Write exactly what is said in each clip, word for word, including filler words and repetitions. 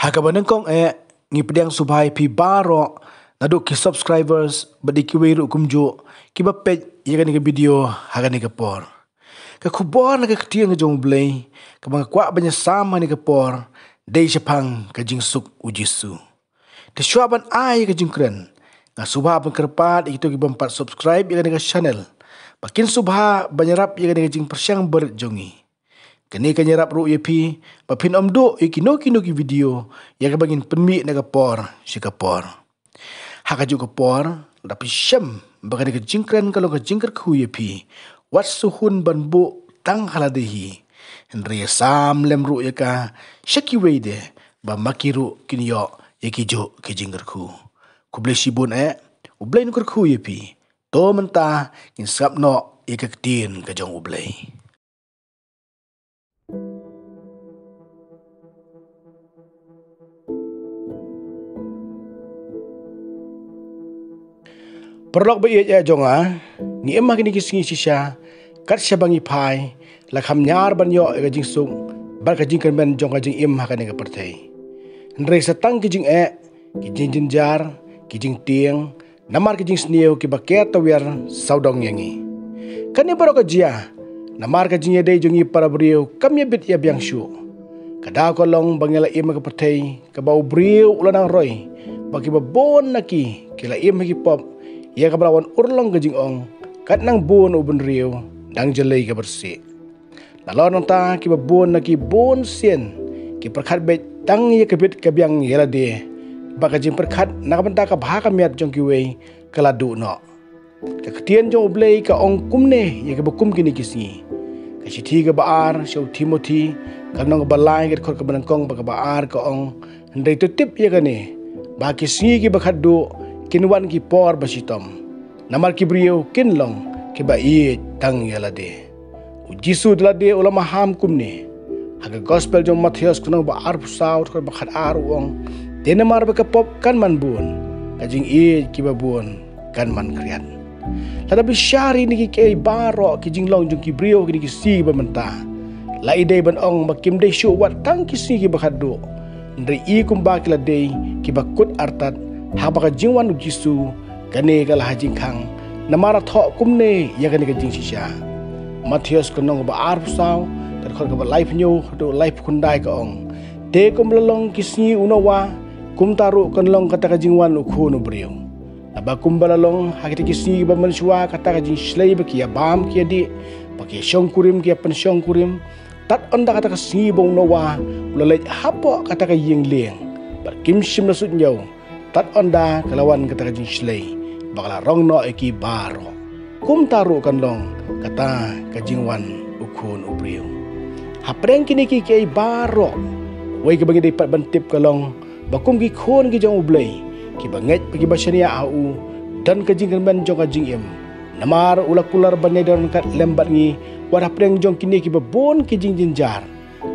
Ha kaba nyngkong eh, ngi pdiang sngewbha ïa phi baroh, naduh ki subscribers bad ïa kiwei ruh kumjuh kiba peit ïa kane ka video ha kane ka por. Ka khubor na ka ktien ka jong U Blei kaba nga kwah ban ïasam ha kane ka por, dei shaphang ka jingsuk U Jisu. Te shuwa ban ai ïa ka jingkren, nga sngewbha ban kyrpad ïa kito ki bym pat subscribe ïa kane ka channel, ba kin sngewbha ban ïarap ïa kane ka jingpyrshang barit jong ngi. Kane kan ïarap ruh ïa phi ba phin ym duh ïa kino kino ki video ïa kaba ngin pynmih na ka por sha ka por. Ha kajuh ka por, lada phi shem ba kane ka jingkren ka long ka jingkyrkhu ïa phi, wat shu hun ban buh tang ha lade hi, hynrei ïasam lem ruh ïa ka sha kiwei de, ba ma ki ruh kin ïoh ïa kijuh ki jingkyrkhu. Khublei shibun eh, U Blei un kyrkhu ïa phi. To mynta ngin sngap noh ïa ka ktien ka jong U Blei. Paralok ba ïeit eh jong nga, ngi im ha kine ki sngi shisha, kat shaba ngi phai, la kham ñiar ban ïoh ïa ka jingsuk bad ka jingkyrmen jong ka jingim ha kane ka pyrthei. Hynrei sa tang ki jingeh, ki jingjynjar, ki jingtieng, namar ki jingsniew kiba ker tawiar sawdong ïa ngi. Kane baroh ka jia namar ka jingïadei jong ngi para briew kam ïabit ïabiang shuh. Ka daw ka long ba ngi la im ha ka pyrthei kaba u briew u la nang roi, ba kiba bun na ki ki la im ha ki pop, ïa kaba la wan urlong ka jingong, kat nang bun u bynriew, dang jyllei ka byrsieh. Nalor nangta kiba bun na ki bun sien ki pyrkhat beit tang ïa ka bit ka biang ïa lade, ba ka jingpyrkhat na ka bynta ka bha ka miat jong kiwei ka la duh noh. Ka ktien jong U Blei ka ong kumne ïa kiba kum kine ki sngi. Ka shithi kaba ar sha u Timothi, ka lynnong kaba lai, ka dkhot kaba nyngkong bad kaba ar, ka ong: Hynrei to tip ïa kane, ba ki sngi kiba khatduh kin wan ki por ba shitom, namar ki briew kin long kiba ïeit tang ïa lade. U Jisu da lade u la maham kumne. Ha ka Gospel jong u Mathaios, ka lynnong ba arphew saw, dkhot ba khatar, u ong: Te namar ba ka pop kan man bun, ka jingïeit kiba bun kan man khriat. Lada bishar ïa kine kiei baroh ki jinglong jong ki briew ha kine ki sngi ba mynta, la i dei ban ong ba kim dei shuh wat tang ki sngi kiba khatduh. Hynrei i kumba ki la dei kiba kut artat, haba ka jingwan U Jisu, kane ka la ha jingkhang, namar la thoh kumne ïa kane ka jingshisha. Mathaios, ka lynnong ba arphew saw, ka dkhot kaba laiphew hynñiew haduh laiphew khyndai, ka ong: Te kumba la long ki sngi u Noah, kumta ruh kan long kata ka jingwan u Khun u briew. Naba kumba la long ha kita ki sngi ba mynshuwa kata ka jingshlei ba ki ïa bam ki ïa dih, ba ki ïa shongkurim ki ïa pynshongkurim, tad ynda kata ka sngi ba u Noah u la leit hapoh kata ka ïing lieng, bad kim shym la suidñiew, tad ynda ka la wan kata ka jingshlei ba ka la rong noh ïa ki baroh, kumta ruh kan long kata ka jingwan u Khun u briew. Hapdeng kine kiei baroh, kawei kaba ngi dei pat ban tip ka long ba kum ki khun ki jong U Blei, kiba ngeit bad kiba shaniah ha u, don ka jingkyrmen jong ka jingim. Namar u la kular ban ïadon ryngkat lem bad ngi wat hapdeng jong kine kiba bun ki jingjynjar.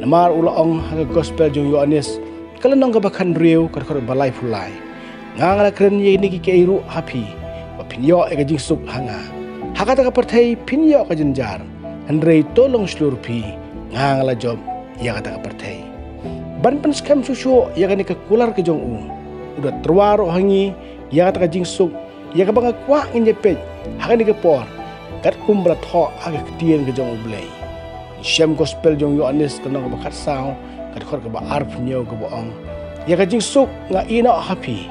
Namar u la ong ha ka Gospel jong u Ïoannis, ka lynnong kaba khathynriew, ka dkhot ba laiphew lai: Nga, nga la kren ïa kine kiei ruh ha phi, ba phin ïoh ïa ka jingsuk ha nga. Ha kata ka pyrthei phin ïoh ka jynjar, hynrei to long shlur phi, nga, nga la jop ïa kata ka pyrthei. Ban pynskhem shuh shuh ïa kane ka kular ka jong u, u da tyrwa ruh ha ngi ïa kata ka jingsuk, ïa kaba nga kwah ngin ïa peit ha kane ka por, katkum ba la thoh ha ka ktien ka jong U Blei. Shem Gospel jong u Ïoannis, ka lynnong kaba khatsaw, ka dkhot kaba arphew hynñiew, kaba ong: Ïa ka jingsuk nga ïehnoh ha phi,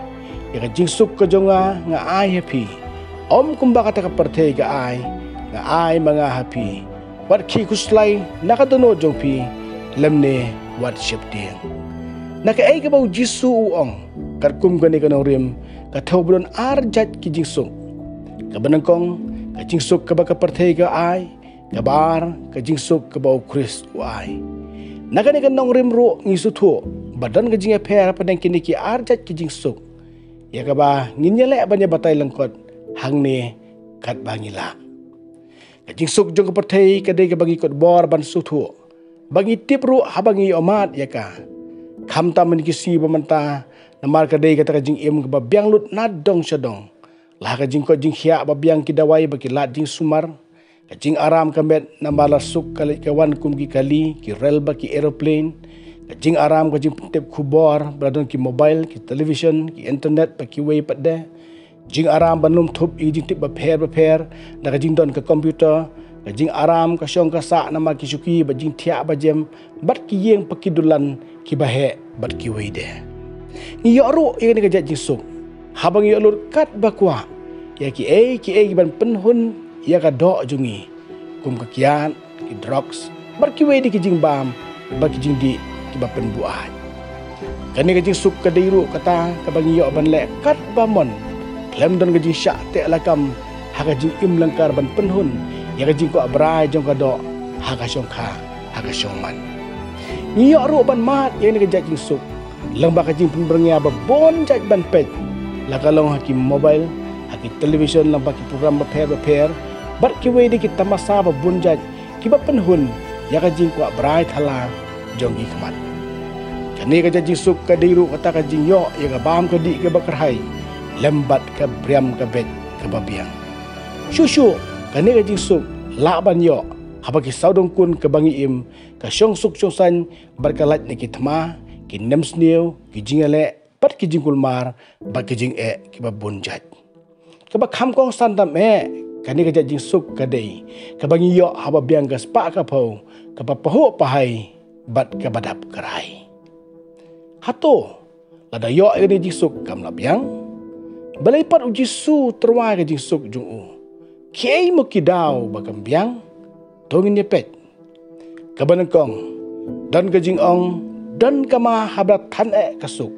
ïa ka jingsuk ka jong nga nga ai ha phi. Ym kumba kata ka pyrthei ka ai, nga ai ma nga ha phi. Wat khih khuslai na ka dohnud jong phi, lymne wat sheptieng. Na kaei kaba u Jisu u ong katkum kane ka nongrim, ka thew ba don ar jait ki jingsuk. Kaba nyngkong, ka jingsuk kaba ka pyrthei ka ai, kaba ar, ka jingsuk kaba u Khrist u ai. Na kane ka nongrim ruh ngi sngewthuh ba don ka jingïapher hapdeng kine ki ar jait ki jingsuk, ïa kaba ngin ïaleh ban ïa batai lyngkot hangne katba ngi lah. Ka jingsuk jong ka pyrthei ka dei kaba ngi kot bor ban sngewthuh, ba ngi tip ruh haba ngi ïohmad ïa ka. Khamtam ha kine ki sngi ba mynta, namar ka dei kata ka jingim kaba biang lut na dong sha dong. La ha ka jingkoit jingkhiah ba biang ki dawai ba ki lad jingsumar, ka jingaram ka met namar la suk ka leit ka wan kum ki kali, ki rel bad ki aeroplane. Ka jingaram ka jingpyntip khubor ba la don ki mobile, ki television, ki internet, bad kiwei pat de. Jingaram ban lum thup ïa ki jingtip bapher bapher da ka jingdon ka computer. Ka jingaram ka shong ka sah namar ki shuki bad jingthiah bajem bad ki ïing bad ki dulan kiba heh bad kiwei de. Ngi ïoh ruh ïa kane ka jait jingsuk haba ngi ïoh lut katba kwah ïa kiei kiei kiban pynhun ïa ka doh jong ngi, kum ka kiad, ki drugs bad kiwei de ki jingbam bad ki jingdih kiba pynbuaid. Kane ka jingsuk ka dei ruh kata kaba ngi ïoh ban leh katba mon, khlem don ka jingshah teh lakam ha ka jingim lyngkar ban pynhun ïa ka jingkwah brai jong ka doh ha ka shongkha, ha ka shongman. Ngi ïoh ruh ban mad ïa kane ka jait jingsuk lyngba ka jingpynbyrngia ba bun jait ban peit, la ka long ha ki mobile, ha ki television, lyngba ki program bapher bapher bad kiwei de ki tamasa ba bun jait kiba pynhun ïa ka jingkwah brai thala jong ki khmat. Kane ka jait jingsuk ka dei ruh kata ka jingïoh ïa ka bam ka dih kaba kyrhai lem bad ka briam ka beit kaba biang. Shuh shuh kane ka jingsuk lah ban ïoh haba ki sawdong khun kaba ngi im, ka shongsuk shongsaiñ bad ka lait na ki thma, ki nemsniew, ki jingïaleh bad ki jingkulmar bad ki jingeh kiba bun jait. Kaba kham kongsan tam eh, kane ka jait jingsuk ka dei kaba ngi ïoh haba biang ka spah ka phew, kaba pahuh pahai bad kaba dap kyrhai. Hato lada ïoh ïa kane ka jingsuk kam lah biang? Balei pat U Jisu u tyrwa ïa ka jingsuk jong u? Kiei mo ki daw ba kam biang? To ngin ïa peit. Kaba nyngkong, don ka jingong, don ka ma haba la than eh ka suk.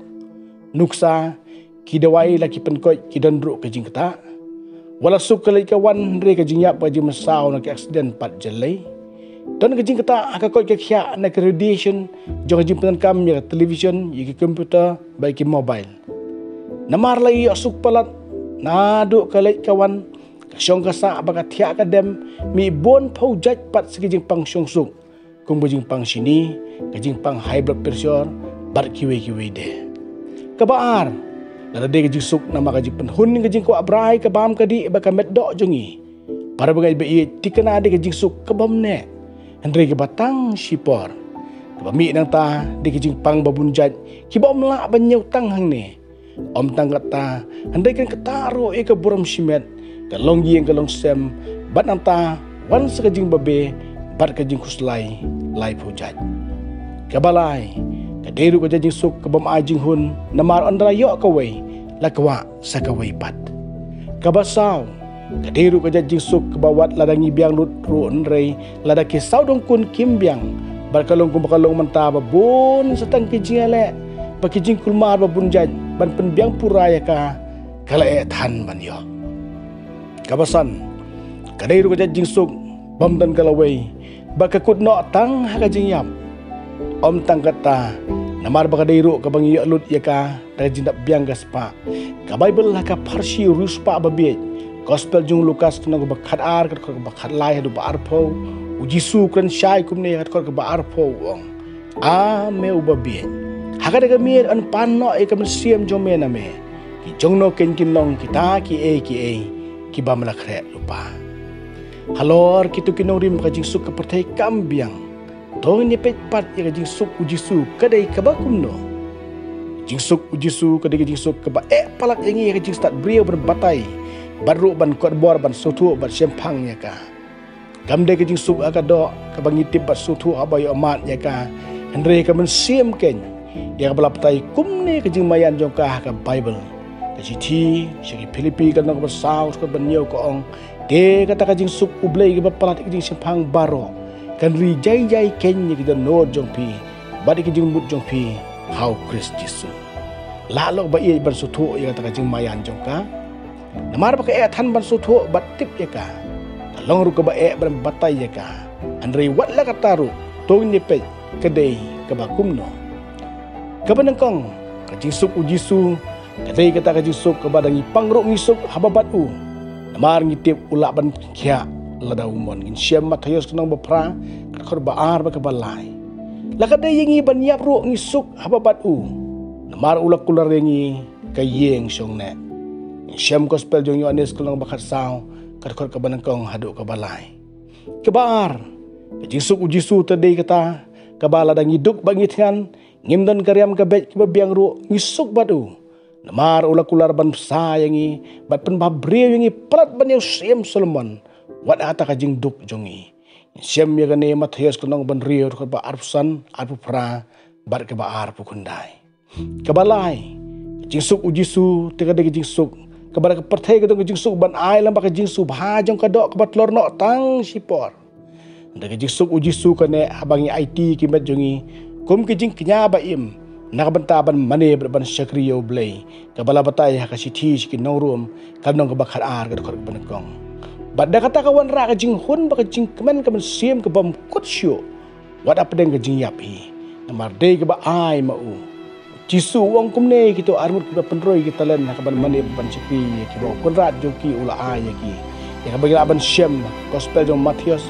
Nuksa, ki dawai la ki pynkoit ki don ruh ka jingktah. Wat la suk ka leit ka wan hynrei ka jingïap bad ka jingmynsaw na ki accident pat jyllei. Don ka jingktah ha ka koit ka khiah na ka radiation jong ka jingpyndonkam ïa ka television, ïa ki computer bad ïa ki mobile. Namar la ïoh suk palat naduh ka leit ka wan, ka shong ka sah bad ka thiah ka dem, mih bun phew jait pat sa ki jingpang shongsuk, kum ka jingpang shini, ka jingpang high blood pressure bad kiwei kiwei de. Kaba ar, lada dei ka jingsuk namar ka jingpynhun ka jingkwah brai ka bam ka dih bad ka met doh jong ngi, para bangeit ba ïeit, te kane dei ka jingsuk kabym neh, hynrei kaba tang shipor. Kaba mih nangta dei ka jingpang ba bun jait kiba ym lah ban ñiew tang hangne. Ym tang katta, hynrei kan ktah ruh ïa ka burom shimet, ka longïing ka longsem, bad nangta wan sa ka jingbabe bad ka jingkhuslai laiphew jait. Kaba lai, ka dei ruh ka jait jingsuk kabym ai jinghun, namar ynda la ïoh kawei, la kwah sa kawei pat. Kaba saw, ka dei ruh ka jait jingsuk kaba wat lada ngi biang lut ruh hynrei lada ki sawdong khun kim biang, bad ka long kumba ka long mynta ba bun sa tang ki jingïaleh bad ki jingkulmar ba bun jait ban pynbiang pura ïa ka, ka la eh than ban ïoh. Kaba san, ka dei ruh ka jait jingsuk bym don ka lawei, bad ka kut noh tang ha ka jingïap. Ym tang katta, namar ba ka dei ruh kaba ngi ïoh lut ïa ka da ka jingdap biang ka spah. Ka Baibl ha ka pharshi riewspah babieit, Gospel jong u Lukas, ka lynnong kaba khatar, ka dkhot kaba khatlai haduh ba arphew, U Jisu u kren shai kumne, ka dkhot kaba arphew, u ong: A me u babieit, ha kane ka miet yn pan noh ïa ka mynsiem jong me na me. Ki jongno keiñ kin long kita kiei kiei kiba me la khreh lypa. Halor kito ki nongrim, ka jingsuk ka pyrthei kam biang. To ngin ïa peit pat ïa ka jingsuk U Jisu ka dei kaba kumno. Jingsuk U Jisu ka dei ka jingsuk kaba eh palat ïa ngi ïa ka jingstad briew ban batai, bad ruh ban kot bor, ban sngewthuh bad shemphang ïa ka. Kam dei ka jingsuk ha ka doh kaba ngi tip bad sngewthuh haba ïoh mad ïa ka, hynrei ka mynsiem keiñ, ïa kaba la batai kumne ka jingmaïan jong ka ha ka Baibl. Ka shithi sha ki Philippi, ka lynnong kaba saw, ka dkhot ba hynñiew, ka ong: Te kata ka jingsuk U Blei kaba palat ïa ka jingshemphang baroh, kan ri jai jai keiñ ïa ki dohnud jong phi bad ïa ka jingmut jong phi ha U Khrist Jisu. Lah lok ba ïeit ban sngewthuh ïa kata ka jingmaïan jong ka. Namar ba ka eh than ban sngewthuh bad tip ïa ka. Ka long ruh kaba eh ban batai ïa ka. Hynrei wat la katta ruh, to ngin ïa peit ka dei kaba kumno. Kaba nyngkong, ka jingsuk U Jisu ka dei kata ka jingsuk kaba da ngi pang ruh ngi suk haba bad u. Namar ngi tip u lah ban khiah lada u mon. Ngin shem Mathaios, ka lynnong ba phra, ka dkhot ba ar bad kaba lai. La ka dei ïa ngi ban ïap ruh ngi suk haba bad u, namar u la kular ïa ngi ka ïing shongneh. Ngin shem Gospel jong u Ïoannis, ka lynnong ba khatsaw, ka dkhot kaba nyngkong haduh kaba lai. Kaba ar, ka jingsuk U Jisu te dei kata kaba lada ngi duk bad ngi thngan, Ngim don ka riam ka beit kiba biang ruh, ngi suk bad u. Namar u la kular ban bsa ïa ngi, bad pynbha briew ïa ngi palat ban ïoh siem Solomon, wat ha kata ka jingduk jong ngi. Ngin shem ïa kane Mathaios ka lynnong ba hynriew, dkhot ba arphew san, arphew phra, bad kaba arphew khyndai. Kaba lai, ka jingsuk u Jisu, te ka dei ka jingsuk. Kaba da ka pyrthei ka don ka jingsuk ban ai lem bad ka jingsuk bha jong ka doh kaba tlor noh tang shipor. Hynrei ka jingsuk u Jisu ka neh haba ngi aiti ki met jong ngi kum ki jingkñia ba im na ka bynta ban mane bad ban shakri ïa U Blei, kaba la batai ha ka shithi sha ki nong Rom, ka lynnong kaba khatar, ka dkhot kaba nyngkong. Bad da kata ka wanrah ka jinghun bad ka jingkmen ka mynsiem ka bym kut shuh, wat hapdeng ka jingïap hi, namar dei kaba ai ma u. Jisu u ong kumne ïa kito arngut kiba pynroi ki talent ha kaban mane ban shakri ïa kiba u kynrad jong ki u la ai ïa ki. Ïa kaba ngi lah ban shem, Gospel jong u Mathaios,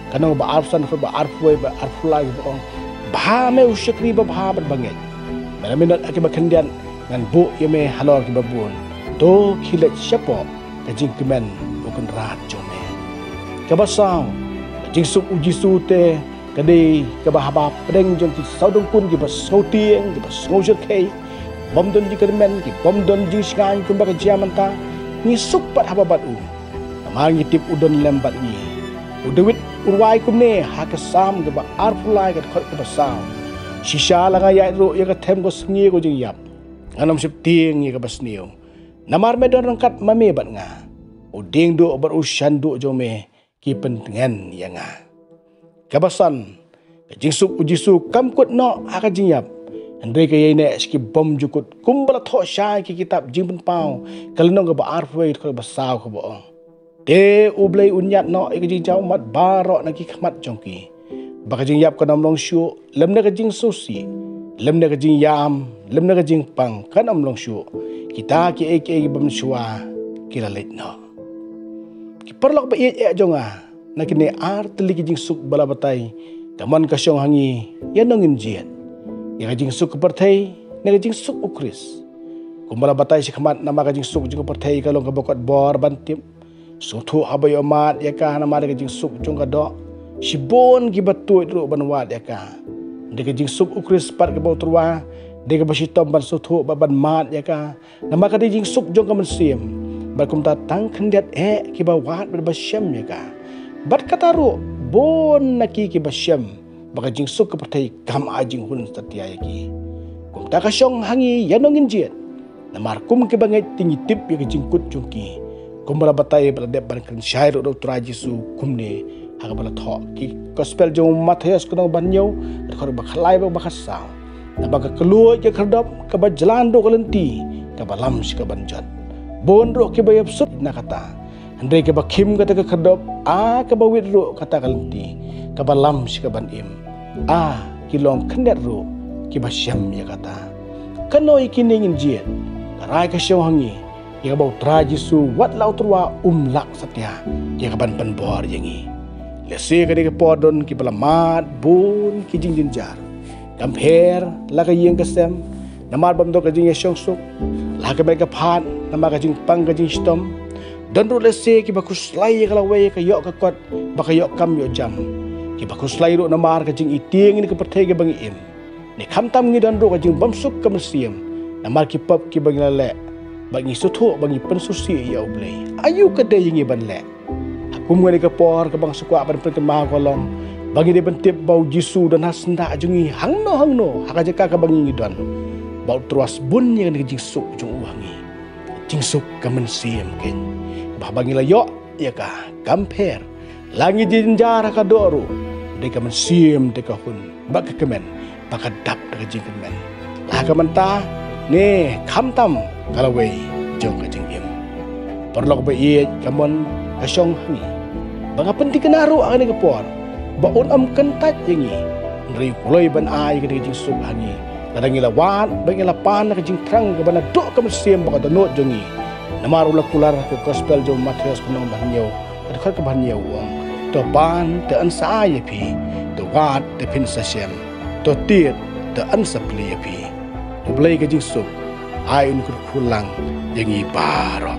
ka lynnong ba arphew san, dkhot ba arphew wei bad arphew lai, kaba ong: Bha me u shakri babha bad bangeit. Me la minot ha kiba khyndiat, ngan buh ïa me halor kiba bun. To khie leit shapoh, ka jingkmen u kynrad jong me. Kaba saw, ka jingsuk u Jisu te ka dei kaba haba hapdeng jong ki sawdong khun kiba sngewtieng, kiba sngewsyrkhei, bym don jingkyrmen, ki bym don jingshngaiñ kumba ka jia mynta, ngi suk pat haba bad u, namar ngi tip u don lem bad ngi. U David u rwai kumne ha ka Salm kaba arphew lai, ka dkhot kaba saw: Shisha la nga ïaid ruh ïa ka them ka sngi ka jingïap, ngan ym sheptieng ïa kaba sniew, namar me don ryngkat ma me bad nga. U dieng duh bad u shan duh jong me ki pyntngen ïa nga. Kaba san, ka jingsuk u Jisu kam kut noh ha ka jingïap, hynrei ka ïaineh sha ki bymjukut, kumba la thoh shai ha ki kitab Jingpynpaw, ka lynnong kaba arphew wei, dkhot kaba saw, kaba ong: Te U Blei un ñiad noh ïa ka jingjaw ummat baroh na ki khmat jong ki, ba ka jingïap kan ym long shuh, lymne ka jingsngewsih, lymne ka jingïam, lymne ka jingpang kan ym long shuh. Kita kiei kiei kiba mynshuwa ki la leit noh. Ki paralok ba ïeit eh jong nga, na kine ar tylli ki jingsuk ba la batai, ka mon ka shong ha ngi ïano ngin jied: ïa ka jingsuk ka pyrthei ne ka jingsuk u Khrist. Kumba la batai shakhmat, namar ka jingsuk jong ka pyrthei ka long kaba kot bor ban tip. Sngewthuh haba ïoh mad ïa ka, namar ka jingsuk jong ka doh, shibun kiba tuid ruh ban wad ïa ka. Dei ka jingsuk u Khrist pat kaba u tyrwa, dei kaba shitom ban sngewthuh bad ban mad ïa ka, namar ka dei jingsuk jong ka mynsiem. Bad kumta tang khyndiat eh kiba wad bad ba shem ïa ka. Bad kata ruh, bun na ki kiba shem ba ka jingsuk ka pyrthei kam ai jinghun satia ïa ki. Kumta ka shong ha ngi ïano ngin jied. Namar kum kiba ngeit te ngi tip ïa ka jingkut jong ki. Kumba la batai bad la dep ban kren shai ruh da u Trai Jisu kumne ha kaba la thoh ki Gospel jong u Mathaios ka lynnong ba hynñiew, dkhot ba khatlai bad ba khatsaw: Naba ka kylluid ka khyrdop, kaba jlan ruh ka lynti, kaba lam sha kaban jot. Bun ruh kiba ïapsut na kata. Hynrei kaba khim kata ka khyrdop, a kaba wit ruh kata ka lynti, kaba lam sha kaban im, a ki long khyndiat ruh kiba shem ïa kata. Kano ïa kine ngin jied? Ka rai ka shong ha ngi, ïa kaba u Trai Jisu wat la u tyrwa um lah satia ïa kaban pynbor ïa ngi. Lehse kane ka por don kiba la mad bun ki jingjynjar. Kam pher la ka ïing ka sem namar bym don ka jingïashongsuk, la ka met ka phad namar ka jingpang ka jingshitom. Don ruh lehse kiba khuslai ïa ka lawei, ka ïoh ka kot, ba ka ïoh kam ïoh jam. Kiba khuslai ruh namar ka jingitieng ïa ka pyrthei kaba ngi im. Ne khamtam ngi don ruh ka jingbymsuk ka mynsiem namar ki pop kiba ngi la leh, ba ngi sngewthuh ba ngi pynsngewsih ïa U Blei. Aïu ka dei ïa ngi ban leh? Ha kum kane ka por kaba nga sa kwah ban pynkynmaw ka long ba ngi dei ban tip ba u Jisu u don ha syndah jong ngi hangno hangno, ha ka jaka kaba ngi ngi don. Ba u tyrwa sbun ïa kane ka jingsuk jong u ha ngi. Jingsuk ka mynsiem keiñ. Ba haba ngi la ïoh ïa ka, kam pher la ngi jynjar ha ka doh ruh, dei ka mynsiem, dei ka hun bad ka kmen, ba ka dap da ka jingkyrmen, la ka mynta ne khamtam ka lawei jong ka jingim. Paralok ba ïeit, ka mon ka shong ha ngi ba nga pynthikna ruh ha kane ka por ba un ym kyntait ïa ngi, hynrei u kloi ban ai ïa kane ka jingsuk ha ngi lada ngi la wad bad ngi la pan na ka jingthrang kaba naduh ka mynsiem bad ka dohnud jong ngi. Namar u la kular ha ka Gospel jong u Mathaios ka lynnong ba hynñiew, ka dkhot kaba hynñiew, u ong: To pan, te yn sa ai ïa phi; to wad, te phin sa shem; to tied, te yn sa plie ïa phi. U Blei ka jingsuk, ai un kyrkhu lang ïa ngi baroh.